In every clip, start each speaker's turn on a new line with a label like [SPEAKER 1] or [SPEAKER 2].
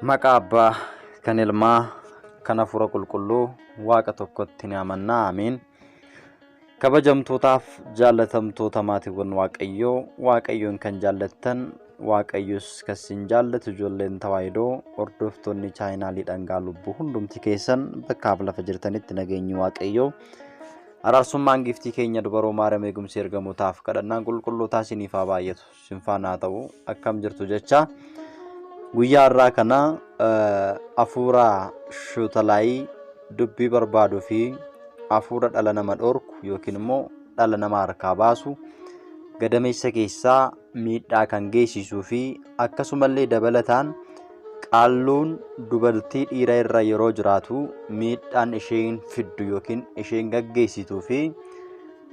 [SPEAKER 1] Maqaa Abbaa, kan Ilmaa, kan Hafuura Qulqulluu, Waaqa tokkotti ni amanna. Ameen. Kabajamtootaaf jaallatamtoota maatiiwwan Waaqayyoo, Waaqayyoon kan jaallattan, Waaqayyos kan isin jaallatu ijoolleen Tawaahidoo, hordoftoonni chaayinaalii Dhangaa Lubbuu hundumti keessan bakkaaf lafa jirtanitti nageenyi Waaqayyoo araarsummaan giiftii keenya dubaroo Maariyaam eegumsi ergamootaaf kadhannaan qulqullootaa isiniif haa baay'atu isin faana haa ta'u akkam jirtu jecha guyyaa har'aa kana hafuura shutalaayii dubbii barbaaduu fi hafuura dhala nama dhorku yookiin immoo dhala nama harkaa baasu gadameessa keessaa miidhaa kan geessisuu fi akkasumallee dabalataan qaalluun dubartii dhiira irra yeroo jiraatu miidhaan isheen fiddu yookiin isheen gaggeessituu fi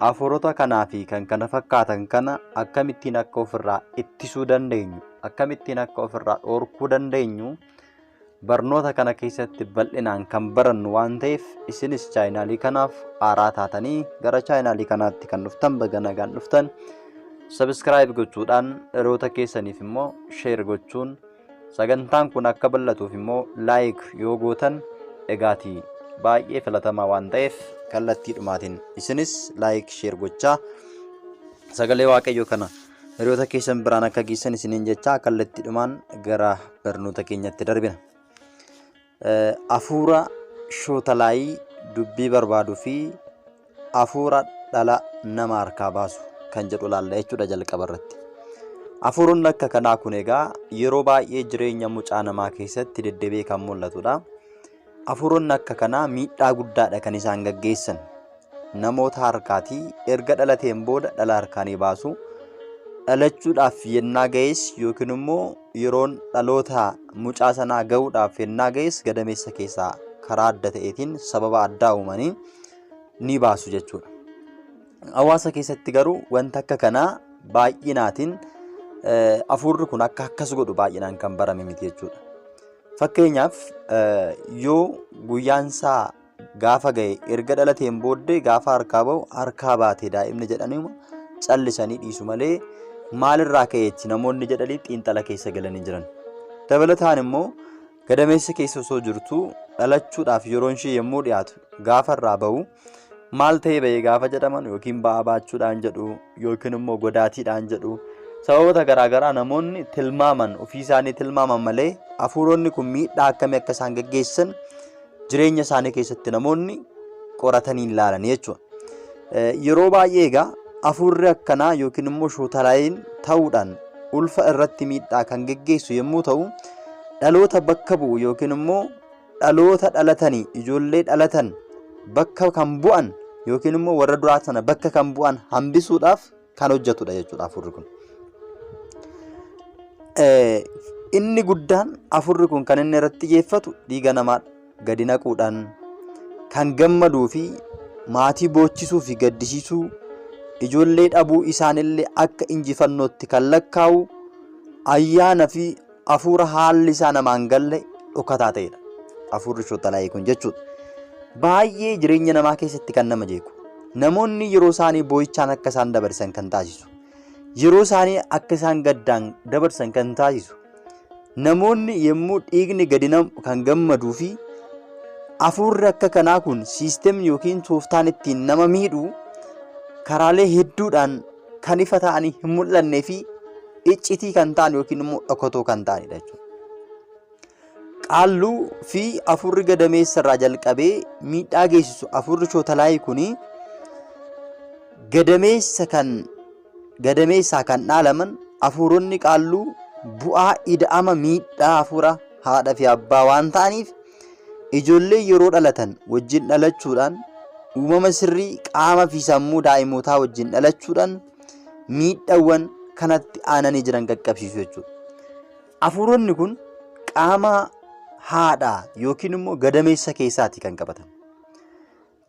[SPEAKER 1] hafuurota kanaa fi kan kana fakkaatan kana akkamittiin akka ofirraa ittisuu dandeenyu akkamittiin akka ofirraa dhorkuu dandeenyu Barnoota kana keessatti bal'inaan kan barannu waan ta'eef isinis chaayinaalii kanaaf haaraa taatanii gara chaayinaalii kanaatti kan dhuftan baga nagaan dhuftan sabiskiraayib gochuudhaan hiriyoota keessaniif immoo sheer gochuun sagantaan kun akka bal'atuuf immoo laayik yoo gootan egaati baay'ee filatamaa waan ta'eef kallattii dhumaatiin isinis laayik sheer gochaa sagalee waaqayyoo kana Hiriyoota keessan biraan akka geessan isiniin jechaa kallattiidhumaan gara barnoota keenyatti darbina. Hafuura shootalaayii dubbii barbaaduu fi hafuura dhala nama harkaa baasu kan jedhu laalla jechuudha jalqaba irratti. Hafuuronni akka kanaa kun egaa yeroo baay'ee jireenya mucaa namaa keessatti deddeebi'ee kan mul'atudha. Hafuuronni akka kanaa miidhaa guddaadha kan isaan gaggeessan. Namoota harkaatii erga dhalateen booda dhala harkaa ni baasu. Dhalachuudhaaf yennaa ga'es yookiin immoo yeroon dhaloota mucaa sanaa ga'uudhaaf yennaa ga'es gadameessa keessaa karaa adda ta'eetiin sababa addaa uumanii ni baasu jechuudha. Hawaasa keessatti garuu wanta akka kanaa baay'inaatiin hafuurri kun akka akkas godhu baay'inaan kan barame miti jechuudha. Fakkeenyaaf yoo guyyaan isaa gaafa ga'e erga dhalateen booddee gaafa harkaa ba'u harkaa baate daa'imni jedhaniima callisanii dhiisu malee maalirraa ka'eetti namoonni jedhanii xiinxala keessa galanii jiran. Dabalataan immoo gadameessa keessa osoo jirtu dhalachuudhaaf yeroon ishee yommuu dhiyaatu gaafa irraa ba'u maal ta'ee ba'e gaafa jedhaman yookiin ba'aa baachuudhaan jedhu yookiin immoo godaatiidhaan jedhu sababoota garaagaraa namoonni tilmaaman ofii isaanii tilmaaman malee hafuuronni kun miidhaa akkamii akka isaan geggeessan jireenya isaanii keessatti namoonni qoratanii hin ilaalan jechuudha. Yeroo baay'ee egaa hafuurri akkanaa yookiin immoo shootalaayiin ta'uudhaan ulfa irratti miidhaa kan geggeessu yommuu ta'u dhaloota bakka bu'u yookiin immoo dhaloota dhalatanii ijoollee dhalatan bakka kan bu'an yookiin immoo warra duraa sana bakka kan bu'an hambisuudhaaf kan hojjetudha jechuudha hafuurri kun. Inni guddaan hafuurri kun kan inni irratti xiyyeeffatu dhiiga namaa gadi naquudhaan kan gammaduu fi maatii boochisuu fi gaddisiisuu ijoollee dhabuu isaanillee akka injifannootti kan lakkaa'u ayyaana fi Hafuura haalli isaa namaan galle dhokataa ta'edha. Hafuurri shottalaayii kun jechuudha. Baay'ee jireenya namaa keessatti kan nama jeequ. Namoonni yeroo isaanii boo'ichaan akka isaan dabarsan kan taasisu. Yeroo isaanii akka isaan gaddaan dabarsan kan taasisu. Namoonni yommuu dhiigni gadi namu kan gammaduu fi hafuurri akka kanaa kun siistemni yookiin tooftaan ittiin nama miidhu karaalee hedduudhaan kan ifa ta'anii hin mul'annee fi iccitii kan ta'an yookiin immoo dhokatoo kan ta'anidha jechuudha. Qaalluu fi hafuurri gadameessa irraa jalqabee miidhaa geessisu hafuurri shootalaayii kuni gadameessa kan gadameessaa kan dhaalaman hafuuronni qaalluu bu'aa ida'ama miidhaa hafuura haadha fi abbaa waan ta'aniif ijoollee yeroo dhalatan wajjin dhalachuudhaan uumama sirrii qaama fi sammuu daa'imootaa wajjin dhalachuudhaan miidhawwan kanatti aananii jiran qaqqabsiisu jechuudha. Hafuuronni kun qaama haadhaa yookiin immoo gadameessa keessaati kan qabatan.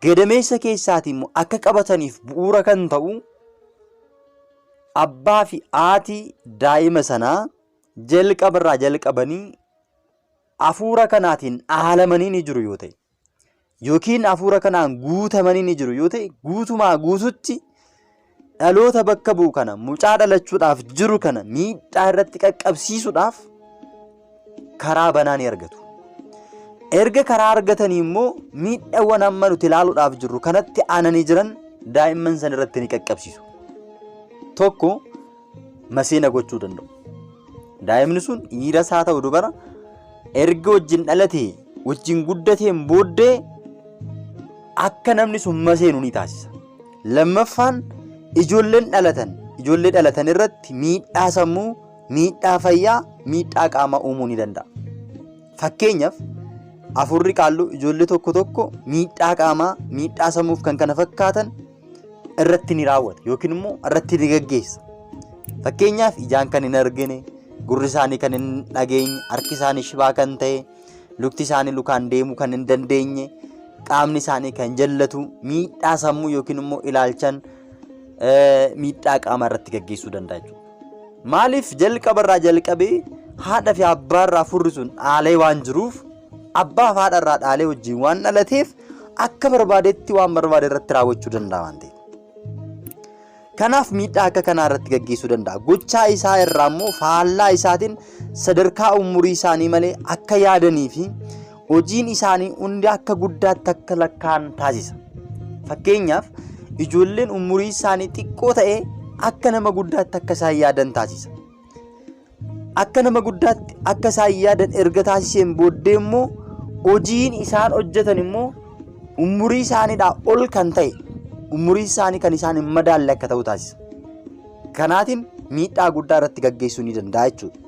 [SPEAKER 1] Gadameessa keessaati immoo akka qabataniif bu'uura kan ta'u abbaa fi haati daa'ima sanaa jalqabarraa jalqabanii hafuura kanaatiin dhaalamanii ni jiru yoo ta'e yookiin hafuura kanaan guutamanii ni jiru yoo ta'e guutumaa guututti dhaloota bakka bu'u kana mucaa dhalachuudhaaf jiru kana miidhaa irratti qaqqabsiisuudhaaf karaa banaa ni argatu. Erga karaa argatanii immoo miidhaawwan amma nuti ilaaluudhaaf jirru kanatti aananii jiran daa'imman san irratti ni qaqqabsiisu. Tokko, maseena gochuu danda'u. Daa'imni sun dhiiras haa ta'u dubara, erga wajjin dhalatee wajjin guddateen booddee akka namni sun maseenu ni taasisa. Lammaffaan, ijoolleen dhalatan ijoollee dhalatan irratti miidhaa sammuu, miidhaa fayyaa, miidhaa qaamaa uumuu ni danda'a. Fakkeenyaaf, hafuurri qaalluu ijoollee tokko tokko miidhaa qaamaa, miidhaa sammuuf kan kana fakkaatan irratti ni raawwata yookiin immoo irratti ni gaggeessa. Fakkeenyaaf, ijaan kan hin argine, gurri isaanii kan hin dhageenye, harki isaanii shibaa kan ta'e, lukti isaanii lukaan deemuu kan hin dandeenye, qaamni isaanii kan jallatu, miidhaa sammuu yookiin immoo ilaalchan miidhaa qaamaa irratti gaggeessuu danda'a jechuudha. Maaliif? Jalqabarraa jalqabee haadha fi abbaarraa hafuurri sun dhaalee waan jiruuf, abbaa fi haadharraa dhaalee wajjin waan dhalateef, akka barbaadetti waan barbaade irratti raawwachuu danda'a waan ta'eef. Kanaaf miidhaa akka kanaa irratti gaggeessuu danda'a. Gochaa isaa irraa immoo faallaa isaatiin sadarkaa umurii isaanii malee akka yaadanii fi hojiin isaanii hundi akka guddaatti akka lakkaa'an taasisa. Fakkeenyaaf, ijoolleen umurii isaanii xiqqoo ta'e akka nama guddaatti akka isaan yaadan taasisa. Akka nama guddaatti akka isaan yaadan erga taasiseen booddee immoo hojiin isaan hojjetan immoo umurii isaaniidhaa ol kan ta'e, umurii isaanii kan isaan hin madaalle akka ta'u taasisa. Kanaatiin miidhaa guddaa irratti gaggeessuu ni danda'a jechuudha.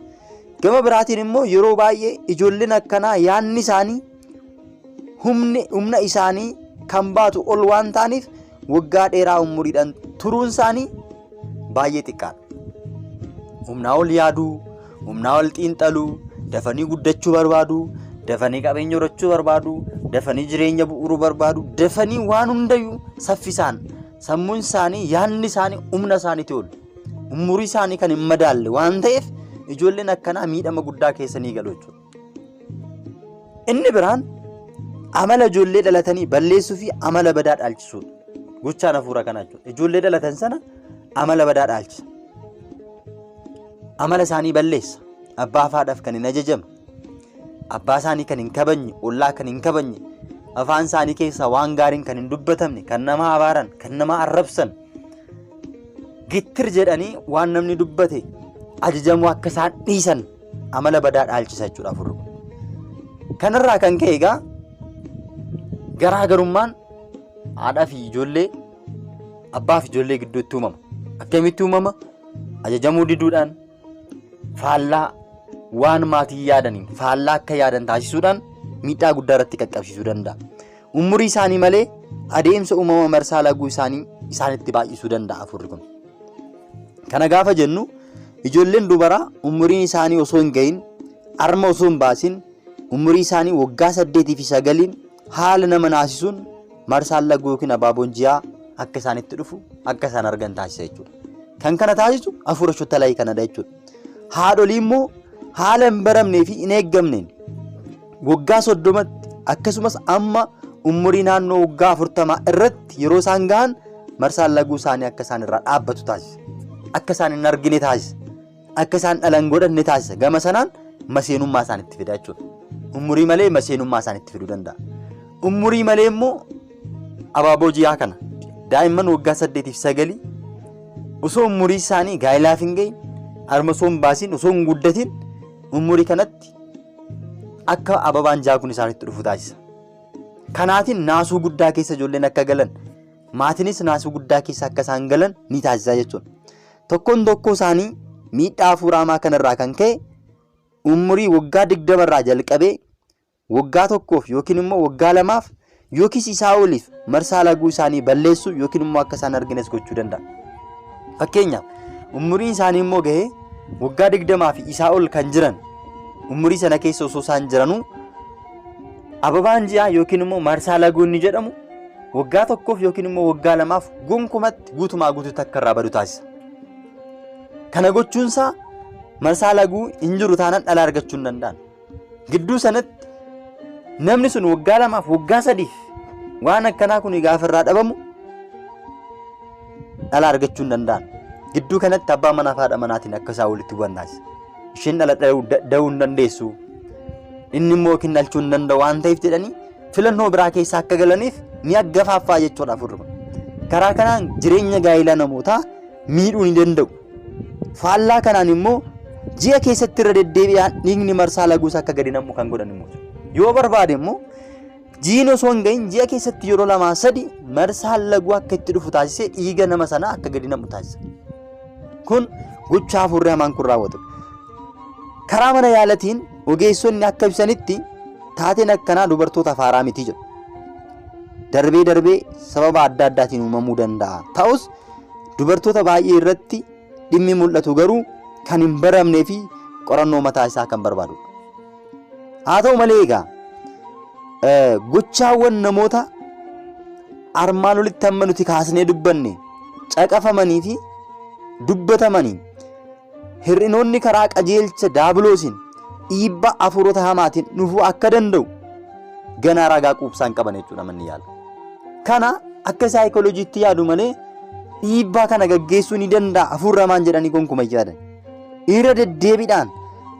[SPEAKER 1] Gama biraatiin immoo yeroo baay'ee ijoolleen akkanaa yaadni isaanii humna isaanii kan baatu ol waan ta'aniif, waggaa dheeraa umuriidhaan turuun isaanii baay'ee xiqqaadha. Humnaa ol yaaduu, humnaa ol xiinxaluu, dafanii guddachuu barbaadu, dafanii qabeenya horachuu barbaadu, dafanii jireenya bu'uuruu barbaadu, dafanii waan hundayyuu saffisaan sammuun isaanii, yaadni isaanii humna isaaniitii ol. Umurii isaanii kan hin madaalle waan ta'eef, ijoolleen akkanaa miidhama guddaa keessa ni galu jechuudha. Inni biraan amala ijoollee dhalatanii balleessuu fi amala badaa dhaalchisuudha. Gochaan hafuura kanaa jechuudha. Ijoollee dhalatan sana amala badaa dhaalchisa. Amala isaanii balleessa. Abbaa fi haadhaaf kan hin ajajamne, abbaa isaanii kan hin kabajne, ollaa kan hin kabajne, afaan isaanii keessaa waan gaariin kan hin dubbatamne, kan nama abaaran, kan nama arrabsan, gittir jedhanii waan namni dubbate ajajamuu akka isaan dhiisan amala badaa dhaalchisa jechuudha hafuurri kun. Kanarraa kan ka'e egaa garaagarummaan haadhaa fi ijoollee, abbaa fi ijoollee gidduutti uumama. Akkamitti uumama? Ajajamuu diduudhaan, faallaa waan maatii yaadaniin faallaa akka yaadan taasisuudhaan miidhaa guddaa irratti qaqqabsiisuu danda'a. Umurii isaanii malee adeemsa uumama marsaa laguu isaanii isaanitti baay'isuu danda'a hafuurri kun. Kana gaafa jennu, ijoolleen dubaraa umuriin isaanii osoo hin gahin, harma osoo hin baasin, umurii isaanii waggaa 8 fi 9n haala nama naasisuun marsaan laguu yookiin abaaboon ji'aa akka isaanitti dhufu, akka isaan argan taasisa jechuudha. Kan kana taasisu hafuura shottalaayi kanadha jechuudha. Haadholii immoo haala hin baramnee fi hin eeggamneen waggaa 30tti, akkasumas amma umurii naannoo waggaa 40 irratti yeroo isaan gahan marsaan laguu isaanii akka isaan irraa dhaabbatu taasisa. Akka isaan hin argine taasisa. Akka isaan dhala hin godhanne taasisa. Gama sanaan maseenummaa isaanitti fida jechuudha. Umurii malee maseenummaa isaanitti fiduu danda'a. Umurii malee immoo abaaboo ji'aa kana daa'imman waggaa 8 fi 9 osoo umurii isaanii gaa'ilaaf hin gahin, harma osoo hin baasin, osoo hin guddatin, umurii kanatti akka ababaan ji'aa kun isaanitti dhufu taasisa. Kanaatiin naasuu guddaa keessa ijoolleen akka galan, maatiinis naasuu guddaa keessa akka isaan galan ni taasisa jechuudha. Tokkoon tokkoo isaanii miidhaa hafuura hamaa kanarraa kan ka'e umurii waggaa 20 irraa jalqabee waggaa tokkoof yookiin immoo waggaa lamaaf yookiis isaa oliif marsaa laguu isaanii balleessuu yookiin immoo akka isaan argines gochuu danda'a. Fakkeenyaaf, umuriin isaanii immoo gahee waggaa 20 fi isaa ol kan jiran, umurii sana keessa osoo isaan jiranuu ababaan ji'aa yookiin immoo marsaa laguu inni jedhamu waggaa tokkoof yookiin immoo waggaa lamaaf gonkumatti guutumaa guutuutti akka irraa badu taasisa. Kana gochuunsaa marsaa laguu hin jiru taanaan dhala argachuu hin danda'an. Gidduu sanatti namni sun waggaa lamaaf, waggaa sadiif waan akkanaa kun gaafa irraa dhabamu dhala argachuu hin danda'an. Gidduu kanatti abbaa manaa fi haadha manaatiin akka isaan walitti bu'an taasisa. Isheen dhala da'uu hin dandeessu. Inni immoo yookiin dhalchuu hin danda'u waan ta'eef jedhanii filannoo biraa keessa akka galaniif ni aggafaaffaa jechuudha hafuurri kun. Karaa kanaan jireenya gaa'elaa namootaa miidhuu ni danda'u. Faallaa kanaan immoo ji'a keessatti irra deddeebi'aan dhiigni marsaa laguus akka gadi nammu kan godhan immoo jiru. Yoo barbaade immoo jiin osoo hin gahin ji'a keessatti yeroo lamaa sadi marsaan laguu akka itti dhufu taasisee dhiiga nama sanaa akka gadi nammu taasisa. Kun gocha hafuurri hamaan kun raawwatu. Karaa mana yaalatiin ogeessonni akka ibsanitti taateen akkanaa dubartootaaf haaraa miti jedhu. Darbee darbee sababa adda addaatiin uumamuu danda'a. Ta'us dubartoota baay'ee irratti dhimmi mul'atu garuu kan hin baramnee fi qorannoo mataa isaa kan barbaadudha. Haa ta'u malee egaa gochaawwan namoota armaan olitti amma nuti kaasnee dubbanne caqafamanii fi dubbatamanii hir'inoonni karaa qajeelcha daabiloosiin dhiibbaa hafuurota hamaatiin dhufuu akka danda'u ganaa ragaa quubsaa hin qaban jechuudha manni yaala. Kana akka saayikolojiitti yaadu malee dhiibbaa kana gaggeessuu ni danda'a hafuurri hamaan jedhanii gonkumaa hin yaadan. Irra deddeebiidhaan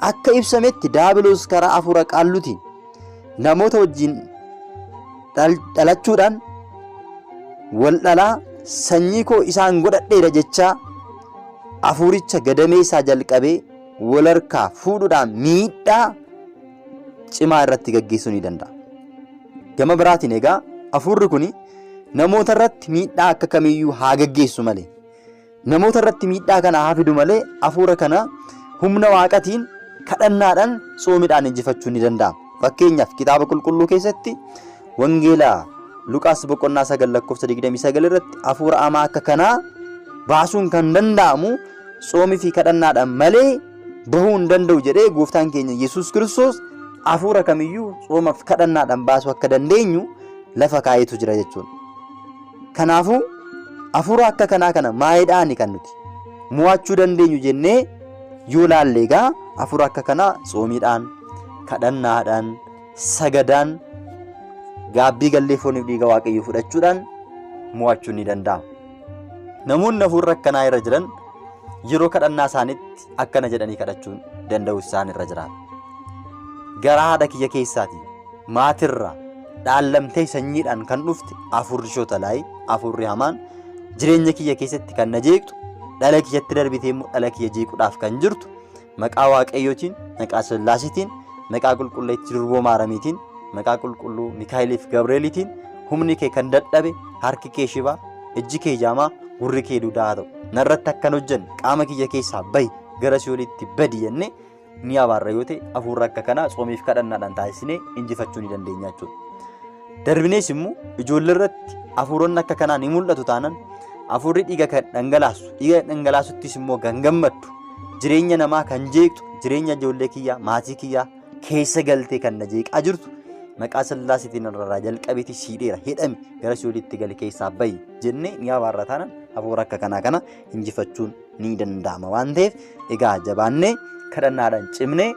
[SPEAKER 1] akka ibsametti daabiloos karaa hafuura qaallutiin namoota wajjin dhalachuudhaan wal dhalaa sanyii koo isaan godhadheera jechaa hafuuricha gadameessaa jalqabee wal harkaa fuudhuudhaan miidhaa cimaa irratti gaggeessuu ni danda'a. Gama biraatiin egaa hafuurri kun namoota irratti miidhaa akka kamiyyuu haa gaggeessu malee namoota irratti miidhaa kana haa fidu malee hafuura kana humna waaqatiin kadhannaadhaan tsoomiidhaan injifachuu ni danda'ama. Fakkeenyaaf kitaaba qulqulluu keessatti wangeela Luqaas boqonnaa 9 lakkoofsa 29 irratti hafuura hamaa akka kanaa baasuun kan danda'amu tsoomii fi kadhannaadhaan malee bahuu hin danda'u jedhee gooftaan keenya Yesuus Kiristoos hafuura kamiyyuu tsoomaaf kadhannaadhaan baasuu akka dandeenyu lafa kaa'eetu jira jechuudha. Kanaafuu hafuura akka kanaa kana maayidhaani kan nuti mo'achuu dandeenyu jennee yoo laalle egaa hafuura akka kanaa tsoomiidhaan, kadhannaadhaan, sagadaan, gaabbii gallee fooniif dhiiga Waaqayyoo fudhachuudhaan mo'achuun ni danda'ama. Namoonni hafuurri akkanaa irra jiran yeroo kadhannaa isaaniitti akkana jedhanii kadhachuun danda'u isaan irra jiraata. Garaa haadha kiyya keessaati maatirraa dhaallamtee sanyiidhaan kan dhufte hafuurri shootalaayii hafuurri hamaan jireenya kiyya keessatti kan na jeeqxu dhala kiyyatti darbitee immoo dhala kiyya jeequudhaaf kan jirtu maqaa Waaqayyootiin, maqaa Sillaasiitiin, maqaa qulqulleettii durboo Maaramiitiin, maqaa qulqulluu Mikaa'eliif Gabreeliitiin humni kee kan dadhabe, harki kee shibaa, ijji kee jaamaa, gurri kee duudaa haa ta'u. Narratti akkan hojjenne qaama kiyya keessaa bahi gara si'oolitti badi jennee ni abaarra yoo ta'e hafuurri akka kanaa tsoomiif kadhannaadhaan taasisnee injifachuu ni dandeenya jechuudha. Darbinees immoo ijoollee irratti hafuuronni akka kanaa ni mul'atu taanaan hafuurri dhiiga kan dhangalaasu, dhiiga dhangalaasuttis immoo kan gammaddu, jireenya namaa kan jeeqxu, jireenya ijoollee kiyyaa, maatii kiyyaa keessa galtee kan na jeeqaa jirtu maqaa Sillaasiitiin irraa jalqabeeti siidheera hidhami gara si'oolitti gali keessaa bahi jennee ni abaarra taanaan hafuura akka kanaa kana injifachuun ni danda'ama waan ta'eef egaa jabaannee kadhannaadhaan cimnee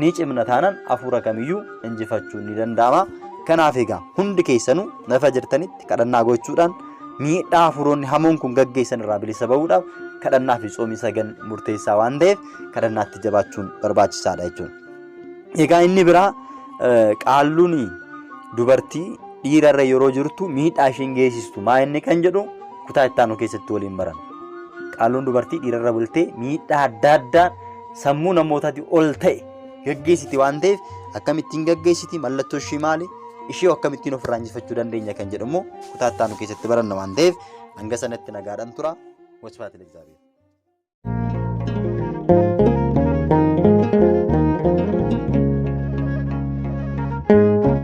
[SPEAKER 1] ni cimna taanaan hafuura kamiyyuu injifachuun ni danda'ama. Kanaaf egaa hundi keessanuu lafa jirtanitti kadhannaa gochuudhaan miidhaa hafuuronni hamoon kun gaggeessan irraa bilisa bahuudhaaf kadhannaa fi tsoomii sagan murteessaa waan ta'eef kadhannaatti jabaachuun barbaachisaadha jechuudha. Egaa inni biraa qaalluun dubartii dhiirarra yeroo jirtu miidhaa isheen geessistu maa inni kan jedhu kutaa itti aanu keessatti waliin baranna. Qaalluun dubartii dhiirarra bultee miidhaa adda addaa sammuu namootaati ol ta'e gaggeessiti waan ta'eef akkamittiin gaggeessiti, mallattoo ishee maali, ishee akkamittiin ofirraa injifachuu dandeenya kan jedhu immoo kutaa itti aanu keessatti baranna waan ta'eef hanga sanatti nagaadhaan tura. Wasbaat Egzaabeer.